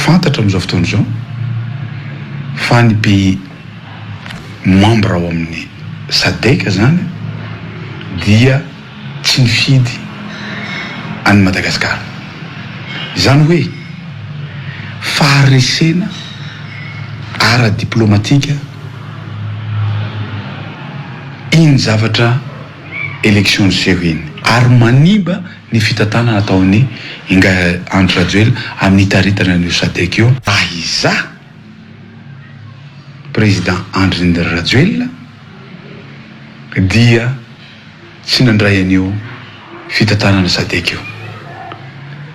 Fantatra amin'izao fotoana izao fa ny pays membre ao amin'ny Sadec izany dia tsy nifidy an'i Madagasikara. Izany hoe faharesena ara-diplomatika iny zavatra élection niseho iny ary manimba ny fitantanana ataon'i Ingahy Andry Rajoelina amin'ny hitaritana an'io Sadec io. Raha izaho Président Andry Rajoelina dia tsy nandray an'io fitantanana Sadec io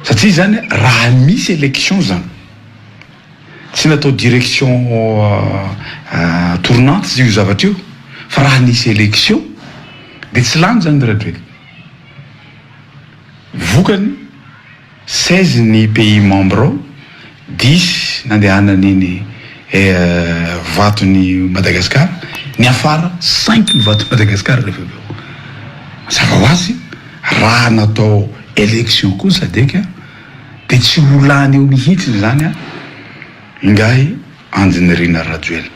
satria izany raha misy élection zany tsy natao direction tournante io zavatra io fa raha nisy élection dia tsy lany zany Rajoelina. Vokany, 16 ny pays membres ao, dix nandehanan'iny vaton'i Madagascar, niafara cinq ny vaton'i Madagascar rehefa avy eo. Mazava ho azy, raha natao élection koa ny Sadec dia tsy ho lany eo mihitsy izany ingahy Andry Nirina Rajoelina.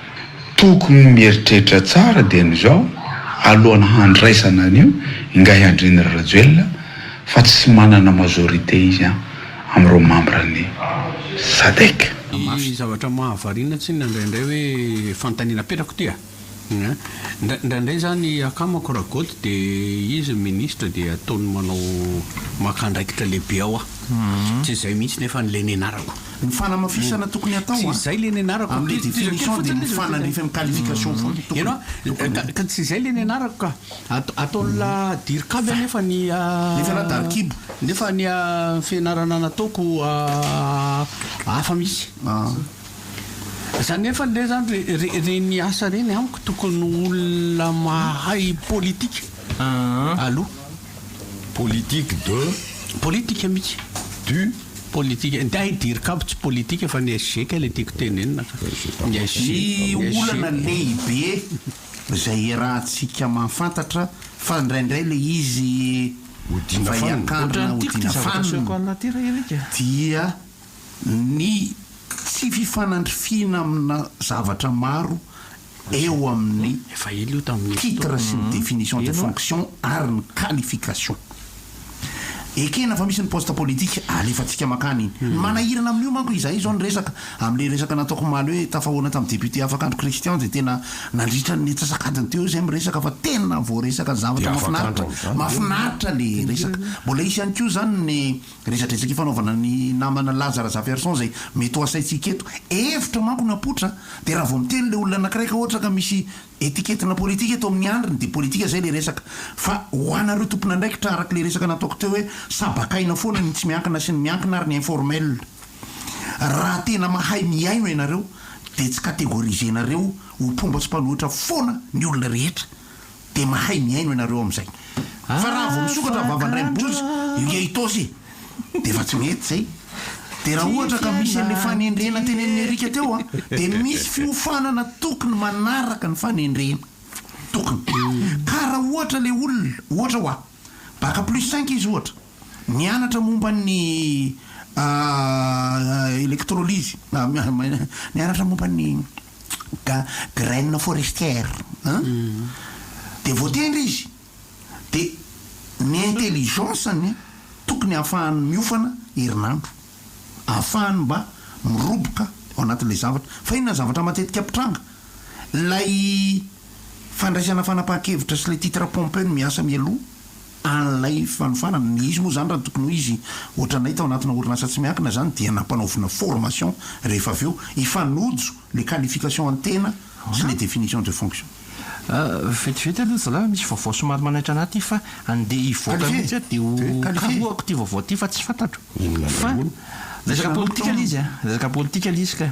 Tokony mieritreritra tsara dieny izao alohan'ny handraisana an'io ingahy Andry Nirina Rajoelina fa tsy manana majorité izy an amin'ireo membre ny Sadec. Ny zavatra mahavariana tsinona indraindray hoe fanontaniana apetrako ity a! Indraindray izany akamako Ragoty dia izy ministre dia ataony manao maka andraikitra lehibe ao aho. Tsy izay mihitsy nefa le nianarako. Ny fanamafisana tokony atao Tsy izay le nianarako. amin'ilay définition dia mifanandrify amin'ny qualification foana tokony. Eny an, ka tsy izay le nianarako ka. Ataon'la dircab anefa ny Nefa la darkibo. Nefa ny fianarana nataoko hafa mihitsy. Zany nefa le zany reny asa reny amiko tokony olona mahay politika aloha. Politique de. Politika mihitsy. Du. Politika, nday dircab tsy politika fa ny SG kay le tiako tenenina ka. Ny SG. Ny olana lehibe izay iarahantsika mahafantatra fa indraindray le izy Odiana fanina. Ohatran'ny tiako ity zavatra asehoko anà ty ra Eric a. Dia ny tsy fifanandrifiana amina zavatra maro eo amin'ny Efa ela io tamin'ny titre sy ny définition de fonction ary ny qualification. Ekena fa misy ny poste politique, alefantsika mankany iny. Ny manahirana amin'io manko izahay izao niresaka, amin'ilay resaka nataoko omaly hoe tafahoana tamin'ny député Afakandro Christian dia tena nandritra ny antsasak'adiny teo izay miresaka fa tena voaresaka zavatra mahafinaritra, mahafinaritra ilay resaka. Mbola hisy ihany koa izany ny Resadresaka ifanaovana ny namana Laza Razafiarison izay mety ho asaintsika eto. Hevitra manko no apoitra dia raha vao miteny ilay olona anankiray ka ohatra ka misy etikettina politika eto amin'ny andriny dia politika izay ilay resaka. Fa ho anareo tompon'andraikitra araka ilay resaka nataoko teo hoe sabakaina foana ny tsy miankina sy ny miankina ary ny informel. Raha tena mahay mihaino ianareo dia tsy categoriser-nareo ho mpomba sy mpanohitra foana ny olona rehetra. Dia mahay mihaino ianareo amin'izay. Fa raha vao misokatra ny vavan-dRainibozy, io Itaosy e! Dia efa tsy mety izay. Dia raha ohatra ka misy an'ilay fanendrena tenenin'i Eric teo an, dia misy fiofanana tokony manaraka ny fanendrena. Tokony. Ka raha ohatra ilay olona, ohatra hoa, bac plus cinq izy ohatra, nianatra momba ny électrolyse, nianatra momba ny. ga graine forestière an dia voatendry izy dia ny intelligence-ny tokony ahafahany miofana herinandro ahafahany mba miroboka ao anatin'ilay zavatra fa inona ny zavatra matetika mpitranga ilay fandraisana fanapahan-kevitra sy ilay titre pompeux no miasa mialoha an'ilay fanofanana, ny izy moa izany raha ny tokony ho izy ohatranay tao anatina orinasa tsy miankina izany dia nampanaovina formation rehefa avy eo hifanojo le qualification an-tena sy le définition de fonction. Vetivety aloha zalahy misy vaovao somary manaitra anah ty fa andeha hivoaka mihitsy aho dia ho karohako ty vaovao ty fa tsy fantatro fa resaka politika le izy a, resaka politika le izy ka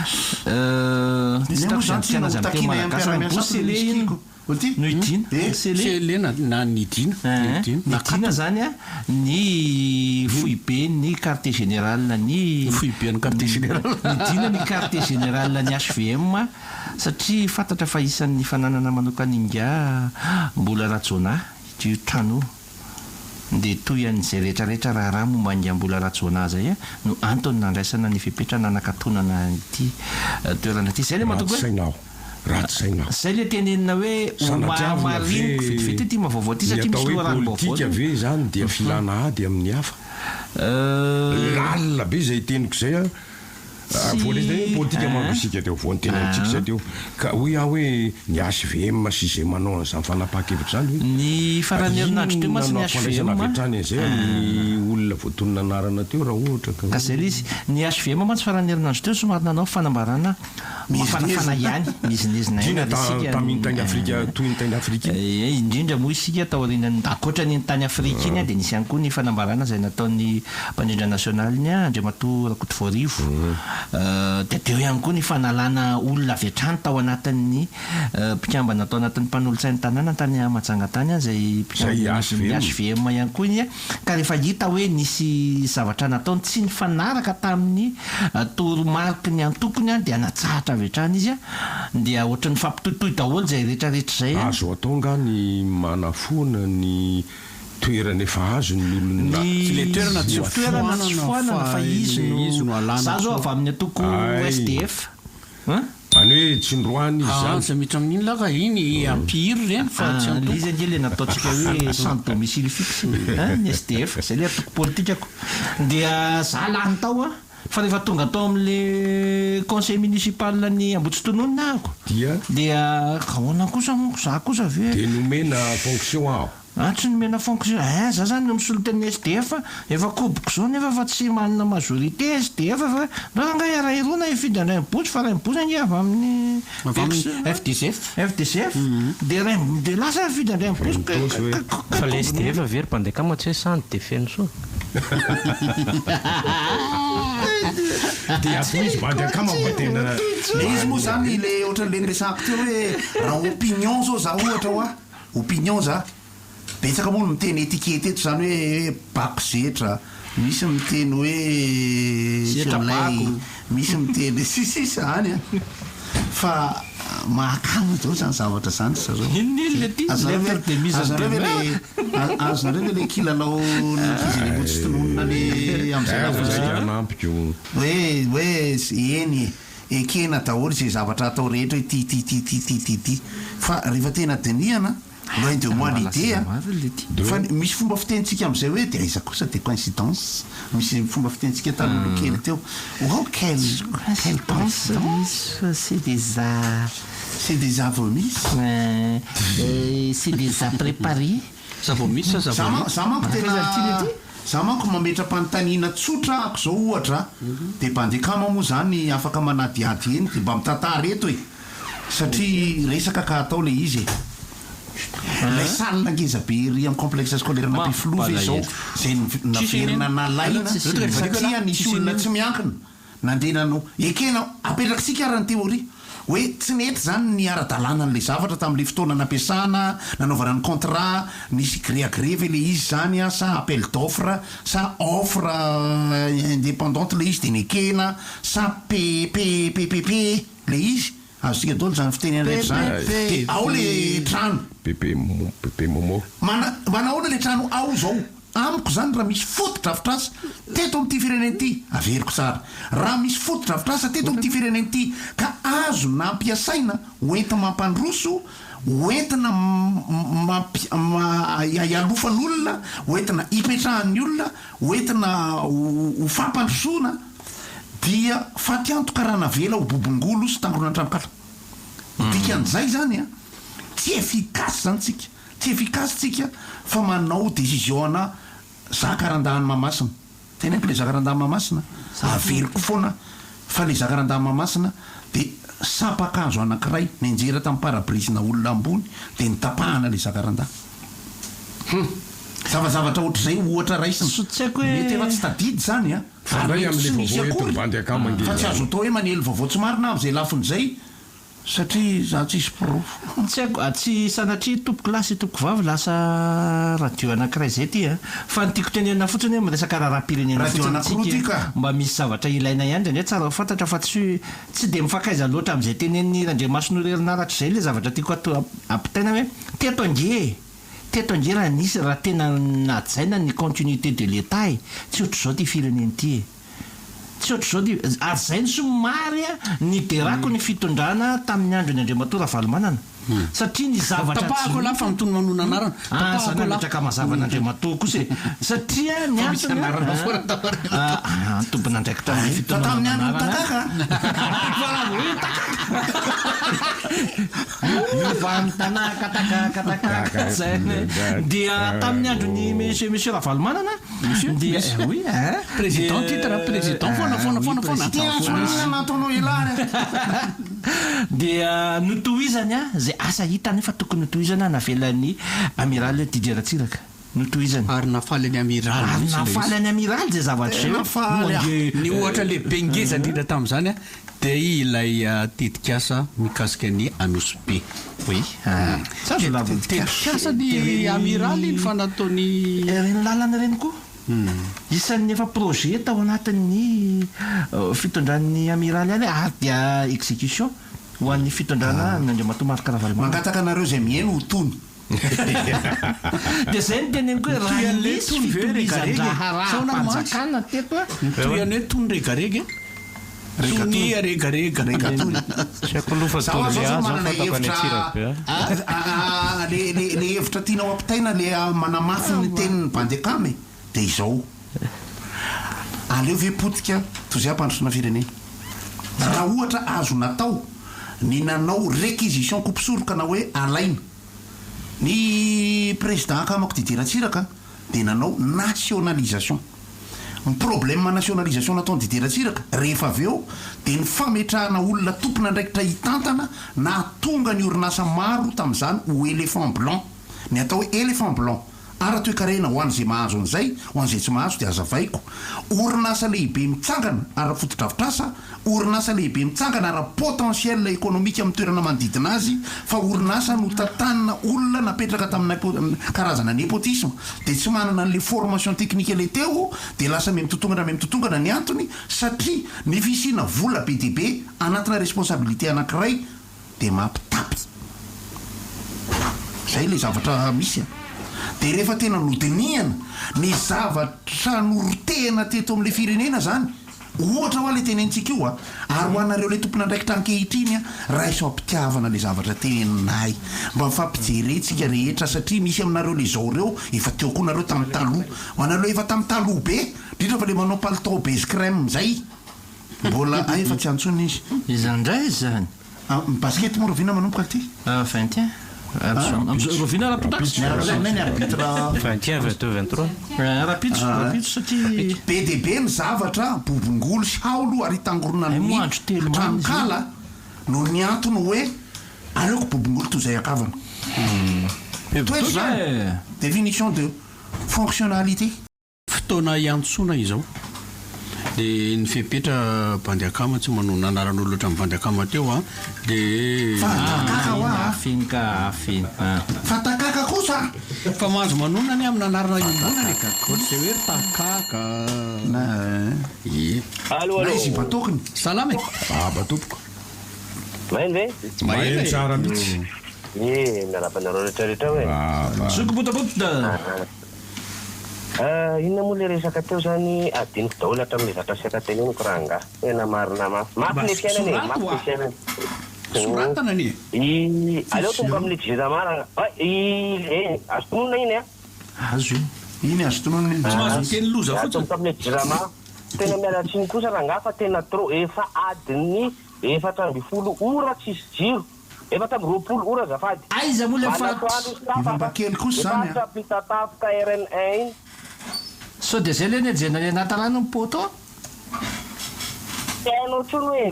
tsy hitako izay andikana azy amin'ny teny malagasy fa mi-bosele iny. Nohidiana, Sele na nidiana. Nidiana izany ny foiben'ny quartier général ny. Foiben'ny quartier général. Nidiana ny quartier général ny HVM satria fantatra fa isan'ny fananana manokan'ingahy Mbola Rajaonah io trano io. Dia toy an'izay rehetra rehetra raharaha momba an'i Mbola Rajaonah izay no antony nandraisana ny fepetra nanakatonana ity toerana ity. Izay ilay Ratsy matoky hoe. saina aho. Ratsy saina aho. Izay ilay tenenina hoe ho Sanatria ve mahariniko vetivety ity maha vaovao ity ny satria atao misy hoe loharanom-baovao politika aloha. ve izany dia filana ady amin'ny hafa? Lalina be izay teniko izay an! Tsy Voalaza hoe politika manko an. isika teo, vao niteny antsika izay teo. Ka hoy aho hoe ny HVM sy izay manao an'izany fanapahan-kevitra izany hoe Ny faran'ny herinandro teo inona mantsy no ny ampifandraisana HVM avy hatrany an'izay amin'ny olona voatonona anarana teo raha ohatra ka Ka izay hoe. ilay izy. Ny HVM mantsy faran'ny herinandro teo somary nanao fanambarana mafanafana Miezinezina. ihany, miezinezina ihany Indrindra ary isika tamin'iny tany Afrika, toy ny tany Afrika iny. Ie, indrindra moa isika taorian'ny, ankoatra an'iny tany Afrika iny dia nisy ihany koa ny fanambarana izay nataon'ny mpandrindra nasionaliny Andriamatoa Rakotovoarivo. Dia teo ihany koa ny fanalana olona avy hatrany tao anatin'ny mpikambana tao anatin'ny mpanolotsain'ny tanàna tany Mahajanga tany izay mpikambana Izay anivon'ny HVM ihany koa iny. Ka rehefa hita hoe nisy zavatra nataony tsy nifanaraka tamin'ny toromariky ny antokony dia natsahatra avy hatrany izy. Dia ohatran'ny nifampitohitohy daholo izay rehetrarehetra izay. Azo atao angaha ny manafoana ny toerana efa azony ny olona Ny Tsy le toerana tsy toerana tsy foanana foanana fa fa izy le izy no no alana za zao tsoa. avy amin'ny antoko Hay. SDF an. Any hoe tsy noroahana izy Aa zany. aza miditra amin'iny lahy ka iny ampihiry ireny fa tsy Ah, antoko. izy ange le nataontsika hoe sans domicile fixe an, ny SDF, zay le antoko politikako. Dia za lany tao an, fa rehefa tonga tao amin'le conseil municipal ny Ambohitsitononina ahako Dia? dia ahoana kosa manko za kosa ve. Dia nomena fonction aho. Ah tsy nomena fonction eh za zany no misolo tena SDF efa koboko zao nefa fa tsy manana majorité SDF fa ndao rangah hiara-hiroana hifidy an-dRainibozo fa Rainibozo ange avy amin'ny Avy amin'ny FDGF. FDGF dia Rain dia lasa hifidy an-dRainibozo ka Rainibozo hoe. ka Fa le kobon'ny SDF ve ry mpandeha kama tsy hoe sany dia feno soa? Dia ato izy bandy akama mba tena. Le izy moa zany le ohatran'le niresahako teo hoe raha opinion zao za ohatra hoa Opinion za. Betsaka moa no miteny étiquette eto zany hoe bako zetra, misy miteny hoe Zetra soleil, bako. misy miteny sy sisa any an. Fa mahakamo daholo zany zavatra zany ry zareo. Inona iny le ty? Azonareo ve Lettre de mise en azonareo ve demeure. le azonareo ve le kilalao ny ankizy eny Ambohitsitononina le amzay Zay aza lafiny saika zay? hanampiko. Hoe hoe eny e. Ekena daholo izay zavatra atao rehetra hoe ity ity ity ity ity ity ity fa rehefa tena dinihana, loin de moi l'idée a, fa misy fomba fitenintsika amin'izay hoe dia aiza kosa dia coïncidence, misy fomba fitenintsika taloha kely teo, oh quelle quelle coïncidence, C'est déjà c'est déjà vomi, c'est déjà préparé. Zava-misy sa Za zava-misy? za manko tena za manko mametra-panontaniana tsotra ako zao ohatra de bandekama moa zany afaka manadihady eny de mba mitantara eto e satria resaka ka atao le izy e ilay salle ngeza be ery am complexe scolaire an'Ampefiloha ve zao zay naverina nalaina satria nisy olona tsy miankina Nandeha nanao. Ekena, apetrakitsika ary ny théorie hoe tsy nety izany ny ara-dalàna an'ilay zavatra tamin'ilay fotoana nampiasana, nanaovana ny contrat, nisy gré à gré ve ilay izy izany sa appel d'offre sa offre indépendante ilay izy dia nekena sa P P P P P ilay izy? Azontsika daholo izany fiteny rehetra izany. Dia ao ilay trano. Pepe Pepe Momo. Mana, manahoana ilay trano ao izao? Amiko izany raha misy fotodrafitrasa teto amin'ity firenena ity, averiko tsara, raha misy fotodrafitrasa teto amin'ity firenena ity ka azo nampiasaina ho enti-mampandroso, ho entina mampi, ma, hialofan'olona, ho entina hipetrahan'ny olona, ho entina ho fampandrosoana, dia fatiantoka raha navela ho bobongolo sy tangoron'antranon-kala. Ny dikan'izay izany an, tsy efficace izany tsika, tsy efficace tsika fa manao décision ana zakarandahan'i Mahamasina. Teneniko ilay zakarandahan'i Mahamasina, averiko foana fa ilay zakarandahan'i Mahamasina dia sampan-kazo anankiray nianjera tamin'ny pare-brise-na olona ambony dia notapahana ilay zakarandahy. Hum! Zavazavatra ohatr'izay ohatra raisina. Tsy haiko hoe. Mety efa tsy tadidy izany an! Mifandray Ary mety amin'ilay tsy misy vaovao eto akory ry bandy akama ange fa tsy izany. azo atao hoe manely vaovao tsy marina amin'izay lafiny izay satria za tsisy porofo. Tsy haiko, tsy sanatria tompoko lahy sy tompoko vavy lasa radio anankiray izay ity a! Fa ny tiako tenenina fotsiny hoe miresaka raharaham-pirenena Radio fotsiny anankiroa tsika ity ka! mba misy zavatra ilaina ihany indraindray tsara ho fantatra fa tsy tsy dia mifankaiza loatra amin'izay tenenin'i Randriamasinoro Herinaratra izay ilay zavatra tiako ato ampitaina hoe teto ange e! Teto ange raha nisy, raha tena najaina ny continuité de l'Etat e, tsy ohatr'izao ity firenena ity e. Tsy ohatr'izao ity, ary izay no somary niderako ny fitondrana tamin'ny andron'i Andriamatoa Ravalomanana. Satria ny zavatra tsy Tapahako lahy fa mitony manona anarana. Ah, za nametraka mazava an'Andriamatoa kosa e. Satria ny Fa misy antony anarana foana taoriana Ah, ah, tompon'andraikitra amin'ny Fa fitononana tamin'ny andron'ny anarana. takaka. Fa raha vao hoe takaka. Mivantana katakaka takaka zay. Dia tamin'ny andron'ny monsieur monsieur Ravalomanana dia oui hein. Président titre, président foana foana foana foana. Tena tsy maninona nataonao elah ary. Dia notohizany izay asa hitany fa tokony notohizana navelan'ny Amiral Didier Ratsiraka. Notohizany. Ary nafaly an'i Amiraly Ary mihitsy ilay izy. nafaly an'i Amiraly izay zavatra izay Tena hoe faly aho. mandeha. Ny ohatra lehibe ngeza indrindra tamin'izany dia ilay tetikasa mikasika ny Anosibe. Oui. Tsy azo lavina. Tetikasa ny Amiraly iny fa nataony. Ireny lalana ireny koa. Isan'ny efa projet tao anatin'ny fitondran'ny Amiraly ihany ary dia exécution ho an'ny fitondrana an'Andriamatoa Marc Ravalomanana. Mangataka anareo izay mihaino ho tony. Dia izay no teneniko hoe raha nisy fitohizan-draharaham-panjakana teto a. Mitohy an'i hoe tony regarega e. Tonia regarega. Regatony. Tsy haiko aloha fa Zaho Toliara zao zao manana fantako any hevitra Antsirabe a. le le le hevitra tianao ampitaina le manamafy ny tenin'ny Bandekama e dia izao aleo ve potika toy izay hampandrosoana firenena raha ohatra azo natao ny nanao réquisition kopisoroka na hoe alaina Ny président akamako Didier Ratsiraka dia nanao nationalisation. Ny problème nationalisation nataon'i Didier Ratsiraka rehefa avy eo dia ny fametrahana olona tompon'andraikitra hitantana nahatonga ny orinasa maro tamin'izany ho éléphant blanc. Ny atao hoe éléphant blanc ara-toekarena ho an'izay mahazo an'izay, ho an'izay tsy mahazo dia hazavaiko, orinasa lehibe mitsangana ara-fotodrafitrasa, orinasa lehibe mitsangana ara-potentiel économique amin'ny toerana manodidina azy, fa orinasa notantanina olona napetraka tamina karazana népotisme, dia tsy manana an'ilay formation technique ilay teo, dia lasa miha-mitotongana miha-mitotongana ny antony, satria ny fisiana vola be dia be anatina responsabilité anankiray, dia mampitapy. Zay ilay zavatra misy a. Dia rehefa tena nodinihana ny zavatra norotehina teto amin'ilay firenena zany, ohatra hoa ilay tenenitsika io a, ary ho anareo ilay tompon'andraikitra ankehitriny a, raiso am-pitiavana ilay zavatra teneninay, mba mifampijerentsika rehetra satria misy aminareo ilay zao ireo efa teo koa nareo tamin'ny taloha, ho anareo efa tamin'ny taloha be, indrindra fa ilay manao palitao beige crème zay. Mbola hay fa tsy antsoina izy. Iza indray izany? Ah, ny basket moa rahoviana manomboka ity? Ah, 21. Amizao rahoviana rahampitso? Miaraka aminay ny arbitre. 21, 22, 23. Rahampitso, rahampitso satria. Be dia be ny zavatra bobongolo sy haolo ary itangoronan'ny tranonkala noho ny antony hoe aleoko bobongolo toy izay ankavana. Toetra izany. Définition de fonctionnalité. Fotoana hiantsoana izao. Dia ny fepetra bandy akama tsy manonona anaran'olona ohatran'ny bandy akama teo an, dia. Fa takaka hoa a! Afiny ka afiny a! Fa takaka kosa a! Fa mahazo manonona anie amina anarana iombonana e! Ohatr'izay hoe ry takaka. Na Ie. Allo na allo. izy batokiny. Salama e! Aba tompoko. Maheno ve? Maheno tsara mihitsy. Ie, miarahaba anareo rehetra rehetra ao e. Aba. Zoky botabota! Ah, inona moa le resaka teo zany adinoko daholo hatramin'le zatra saika teneniko rangah. Tena marina mafy. Mafy le fiainana e, mafy le fiainana. Soratana anie. I aleo tonga amin'le jirama rangah. Ah, i eh, azo tononina iny a. Azo iny. Iny azo tononina iny. Tsy mahazo miteny loza fotsiny. Atomboka amin'le jirama. Tena miala tsiny kosa rangah fa tena trop efa adin'ny 14 ora tsisy jiro. 24 ora azafady. Aiza moa ilay Manan-toandro faritra? sy tapaka. Efa mba kely kosa izany Ny a. faritra Ampitatafika RN un iny. Sao dia zay le nianjera any anaty rano ny poteau? Tsy hainao intsony hoe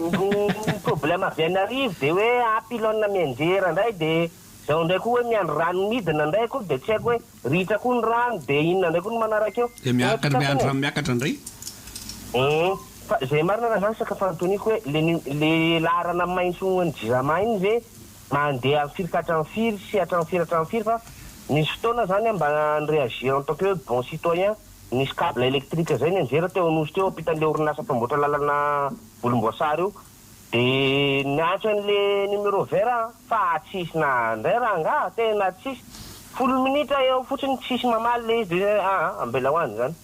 ny problème avy any Iarivo dia hoe ah pylone mianjera indray dia izao indray koa hoe miandry rano midina indray koa dia tsy haiko hoe ritra koa ny rano dia inona indray koa no manaraka eo. Dia miakatra miandry rano miakatra indray. Hum fa zay marina raha zany saka fanontaniako hoe le nu le laharana maintso an'i jirama iny ve mandeha am firy ka hatram firy sy hatram firy hatram firy fa nisy fotoana zany aho mba ni-reagir en tant que hoe bon citoyen nisy cable électrique zay nianjera teo Anosy teo ampitan'le orinasa mpamboatra lalana volomboasary io De niantso an'le numéro vert aho fa tsisy nandray rangah, tena tsisy. Folo minitra eo fotsiny tsisy mamaly le izy de aa ambela ho any zany.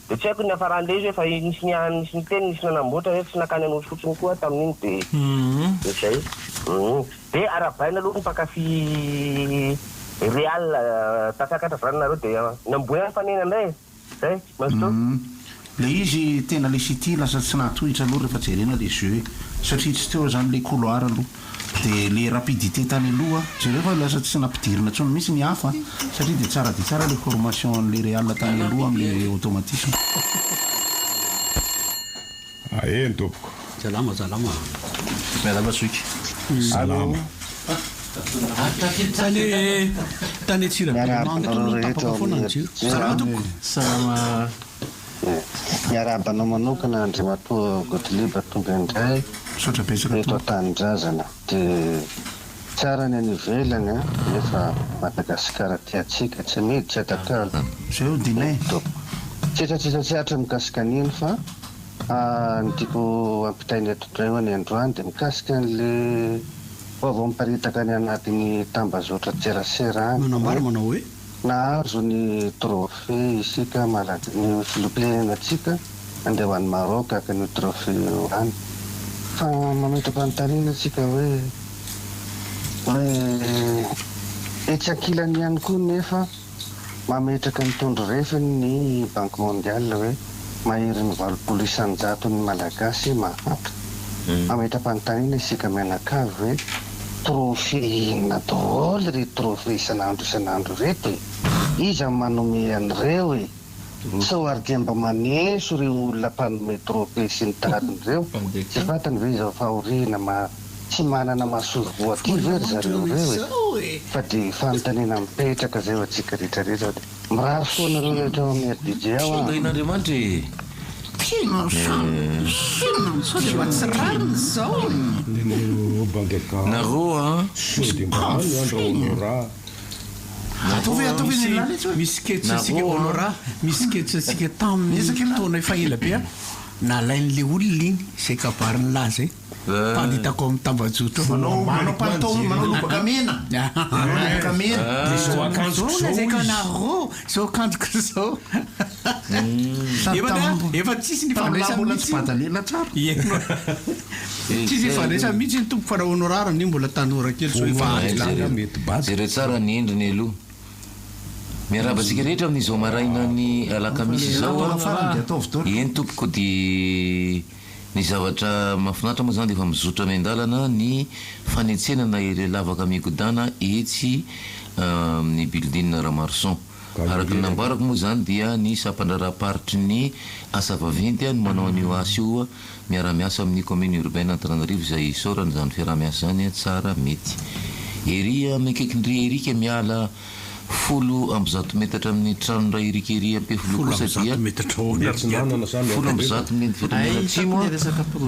De tsy haiko ny niafaran'le izy hoe fa nisy nisy niteny nisy nanamboatra ve tsy nakany Anosy fotsiny koa aho tamin'iny de de zay. De arahabaina aloha ny mpankafy Real tafakatra zany nareo de ny ambony ihany fanena indray e! Zay, mazotoa. Le izy tena le City lasa tsy nahatohitra aloha rehefa jerena le jeu e! Satria tsy teo zany le couloir aloha de le rapidité tany aloha jereo fa lasa tsy nampidirina tsony mihitsy ny hafa satria de tsara dia tsara le formation an'le Real tany aloha amle automatisme. Eny tompoko. Salama salama. Miarahaba zoky. Salama. Tany tany Antsirabe Miarahaba manga anareo no rehetra tapaka ao foana amin'ny ny jiro. RDJ Salama a. tompoko. Salama. Miarahaba anao manokana Andriamatoa Gottlieb tonga indray Misaotra betsaka eto tompoko. an-tanindrazana. Dia tsara ny any ivelany an, nefa Madagasikara tiantsika tsy miditra atakalo. Zay eo Dina e. Tompoko. Tsitsatsitsa tsy hatra mikasika an'iny fa ny tiako ampitaina eto indray ho'a ny androany dia mikasika an'le vaovao miparitaka any anatin'ny tambazotran-tserasera any Manambara hoe manao hoe. nahazo ny trophée isika Malag ny filoham-pirenenantsika handeha ho any Maroc haka an'io trophée io any. Fa mametra-panontaniana isika hoe hoe etsy ankilany ihany koa nefa Mametraka ny tondrorefiny ny Banque Mondiale hoe maherin'ny 80 isan-jaton'ny Malagasy mahantra. Mametra-panontaniana isika mianakavy hoe trophée inona daholo ireto trophée isan'andro isan'andro ireto e? Iza no manome an'ireo e? Sao ary dia mba maneso ireo olona mpanome trophée sy ny tariny ireo? Tsy fantany ve izao fahoriana maha Tsy manana masoivoho aty ve ry zareo ireo e? Fa dia fanontaniana mipetraka izay ho antsika rehetra rehetra dia mirary soa anareo rehetra ao amin'ny RDJ ao an! Tahin'Andriamanitra e! Tena samy Sao dia mba tsy rariny izao e? Nareo an! Ataovy ataovy ny lalana etsy Misy sketch antsika Nareo an! Honorat, misy sketch antsika tamin'ny taona efa ela be an, nalain'ilay olona iny, izay kabarin'i lahy izay. Mpanitako amin'ny tambajotra ao. Manao manao palitao manao lobaka mena. Manao lobaka mena. Dia izao akanjoko Zao izao lazaiko izy. anareo, zao akanjoko zao. Sady Efa tam- efa tsisy ny tamin'ny ifandraisany mbola tsy mihitsy. badalela tsara. Ie. Tsisy ifandraisany mihitsy ny tompoko fa raha honorar anie mbola tanora kely sao efa Jereo, antitra. Mety bada. jereo tsara ny endriny aloha. Miarahaba antsika rehetra amin'izao marainan'ny alakamisy izao Lampa farany dia ataovy daholo. Eny tompoko dia Ny zavatra mahafinaritra moa izany dia efa mizotra miandalana ny fanetsenana ireo lavaka migodàna etsy amin'ny building Ramaroson. Araka ny nambarako moa izany dia ny sampandraharaham-paritry ny asa vaventy no manao an'io asa io miara-miasa amin'ny commune urbaine Antananarivo izay isaorana izany fiaraha-miasa izany tsara mety. Ery amin'ny akaikin-dry Eric miala 110 metatra amin'ny tranon-dRay Eric ery Ampefiloha kosa dia 110 metatra mianatsimo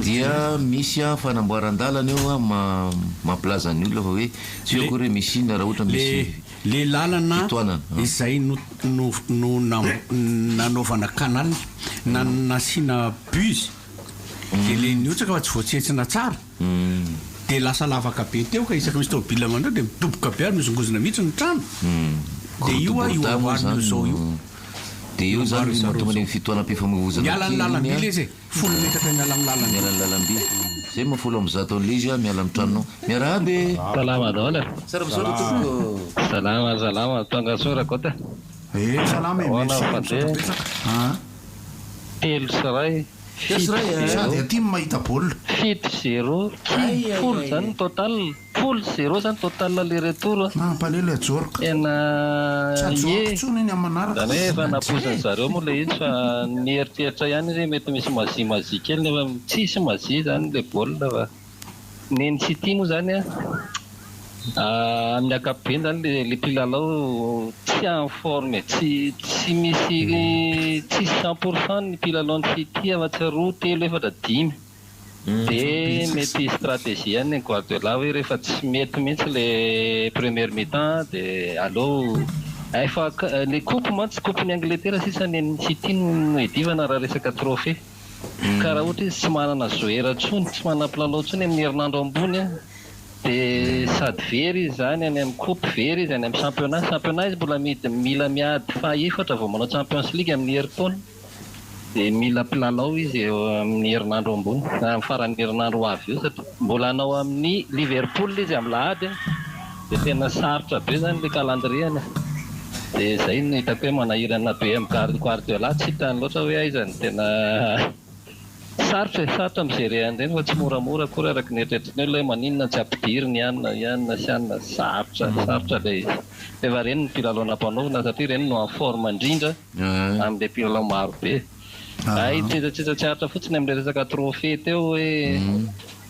dia misy fanamboaran-dalana eo mampilaza ny olona fa hoe tsy hoe akory hoe misy inona raha ohatra misy Le lalana fitohanana. izay no no no nanaovana canal na nasiana buse dia le nihotsaka fa tsy voatsentsina tsara. Dia lasa lavaka be teo ka isaky misy tômôbila mandeha dia midoboka be ary mihozongozona mihitsy ny trano. Dia io io amboarina io zao io. Dia eo izany no mahatonga ny fitohanam-pifamoivozana Miala ny kely lalamby iny ilay izy e. 10 metatra miala amin'ny lalamby. Miala ny lalamby. Izay maha 110 an'ilay izy miala amin'ny tranonao. Miarahaba e! Salama daholo e. Tsara misaotra tompoko. Salama salama, tonga soa Rakoto e. Eh salama e, Ahoana merci, ny misaotra fandeha? betsaka. Ah. 3 1. 7 Sady 0. aty no mahita baolina. 7 0, tsy folo zany ny total, 10 0 zany total aller retour a. Mampalahelo ilay Ajorka. Tena Tsy Ajorka ie. intsony iny amin'ny manaraka. Zany hoe efa nampoizin'ny zareo moa ilay izy fa nieritreritra ihany izy hoe mety misy magie magie kely nefa tsisy magie zany ilay baolina fa ny an'i City moa zany a amin'ny ankapobeny zany le le mpilalao tsy en forme e, tsy tsy misy tsisy cent pour cent ny mpilalaon'ny City afa-tsy roa, telo, efatra, dimy. Dia mety stratégie ihany ny an'i Guardiola hoe rehefa tsy mety mihitsy le première mi-temps dia aleo efa le coupe mantsy coupe-n'i Angleterre sisa ny an'ny City no iadivana raha resaka trophée. Ka raha ohatra izy tsy manana joueur intsony, tsy manana mpilalao intsony amin'ny herinandro ambony an. Dia sady very izy izany any amin'ny coupe, very izy any amin'ny championnat. Championnat izy mbola midy mila miady fahaefatra vao manao Champions League amin'ny herintaona. Dia mila mpilalao izy eo amin'ny herinandro ambony, amin'ny faran'ny herinandro ho avy eo satria mbola hanao amin'ny Liverpool izy amin'ny lahady an! Dia tena sarotra be izany ilay calendrier-ny e! Dia izay no hitako hoe manahirana be amin'i Guardiola, tsy hitany loatra hoe aiza no tena sarotra e! Sarotra mi-gérer an'ireny fa tsy moramora akory araka ny eritreretin'ny olona hoe maninona tsy ampidiriny i anona, i anona sy anona, sarotra, sarotra ilay izy. Nefa ireny no mpilalao nampanaovina satria ireny no en forme indrindra. Amin'ilay mpilalao maro be. Hay tsetsatsetsa tsy aritra fotsiny amin'ilay resaka trophée teo hoe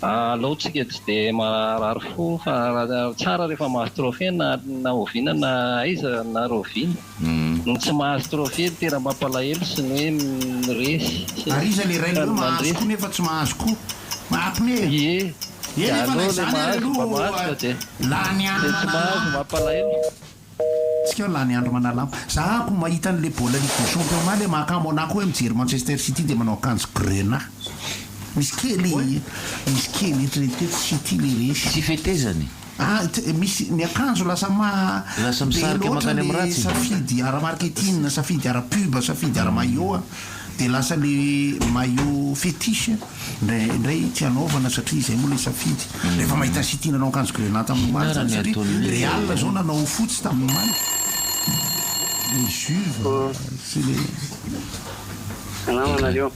alao tsika tsy dia marary fo fa tsara rehefa mahazo trophée na na oviana na aiza na rahoviana. Ny tsy mahazo trophée no tena mampalahelo sy ny hoe miresy sy Ary iza le rainy hoe mahazo koa nefa tsy mahazo koa? Mampime e! Ie, Eny dia efa na aleo ilay izany ary mahazo mba aloha mahazo fa dia lany ilay tsy anana mahazo mampalahelo. Tsika lany andro manalama. Za ko mahita anle baolina ligue des champions omaly mahakamo anah koa hoe mijery Manchester City de manao akanjo grenat. Misy kely misy kely eritrereto eto City le resy. Tsy fetezany. Ah misy ny akanjo lasa maha Lasa be misarika loatra mankany amin'ny le ratsy. safidy ara marketing, safidy ara pub, safidy ara maillot a. Dia lasa le maillot fétiche ndray ndray tsy anaovana satria izay moa le safidy. Rehefa mahita City nanao akanjo grenat tamin'ny omaly zany satria Real zao nanao fotsy tamin'ny omaly. Le Juve sy le. Salama nareo.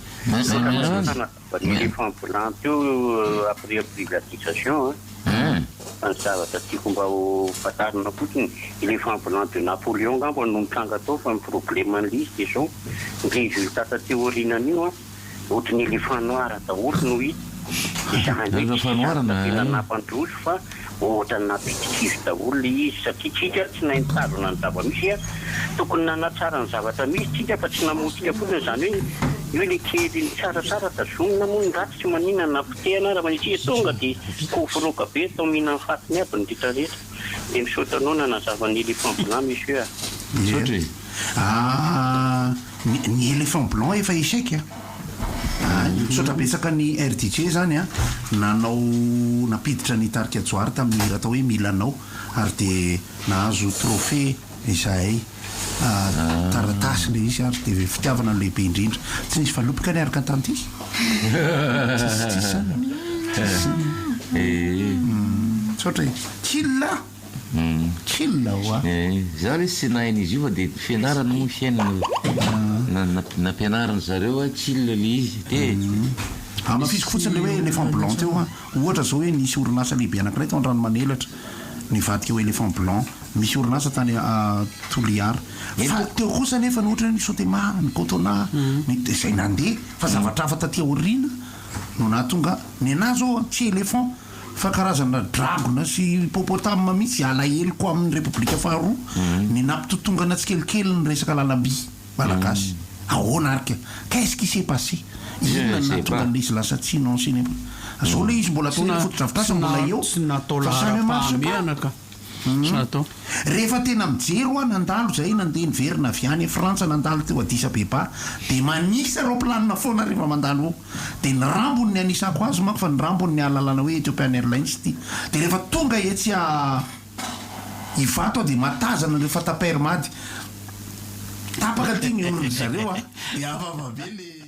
Ny éléphant blanc teo après privatisation an. Fa ny zavatra tiako mba ho fantarina fotsiny, éléphant blanc de Napoléon angamba no nitranga tao fa ny problème an'ilay izy dia izao, ny résultat taty aorianan'io an, ohatry ny éléphant noir daholo no hita. Izany hoe tsisy zavatra tena nampandroso fa ohatran'ny nampidi-kizo daholo ilay izy satria tsika tsy nahay nitazona ny zava-misy an, tokony nanatsara ny zavatra misy tsika fa tsy namotika fotsiny, izany hoe io ilay kely ny tsaratsara tazomina moa ny ratsy tsy maninona na potehana ara fa ny antsika tonga dia koforoka be atao mihinan'ny fatiny aby ny rehetra rehetra, dia misaotra anao nanazava ny éléphant blanc monsieur a. Misaotra e. Ah, ny ny éléphant blanc efa échec a. Ah, misaotra betsaka ny RDJ zany a, nanao nampiditra ny tarika Johary tamin'ny hira atao hoe Mila Anao ary dia nahazo trophée izahay. Ah, taratasy ilay izy ary dia fitiavana no lehibe indrindra. Tsy nisy valopy ka niaraka tamin'ity? Tsisy tsisy zany. Tsisy. Misaotra e. Chill a! Chill hoa. Za lesy tsy nahay an'izy io fa de fianarana moa ny fiainana nampianarin zareo hoe chill le izy de. Hamafisiko fotsiny le hoe éléphant blanc teo an, ohatra zao hoe nisy orinasa lehibe anakiray tao Andranomanelatra nivadika ho éléphant blanc, misy orinasa tany Toliara, fa teo kosa anefa ny ohatra hoe ny Sotema, ny Cotona, ny izay nandeha fa zavatra hafa taty aoriana no nahatonga, ny anah zao tsy éléphant Fa karazana dragona sy hippopotame mihitsy alaheloko amin'ny Repoblika faharoa ny nampitotongana tsikelikely ny resaka lalamby malagasy. Ahoana ary ka? Qu'est-ce qui s'est passé? Inona no nahatonga an'ilay izy lasa tsy non ce n'est pas. Zao ilay izy mbola atao hoe fotodrafitrasa mbola eo fa ça ne marche pas. Rehefa tena mijery hoa nandalo zahay nandeha niverina avy any Frantsa nandalo teo Addis Abeba dia manisa raoplanina foana rehefa mandalo eo dia ny rambony ny anisako azy manko fa ny rambony ny ahalalana hoe Ethiopian Airlines ity dia rehefa tonga etsy a Ivato aho dia matazana ireo fatapair mady tapaka ity ny oron'ny zareo a dia hafahafa be le.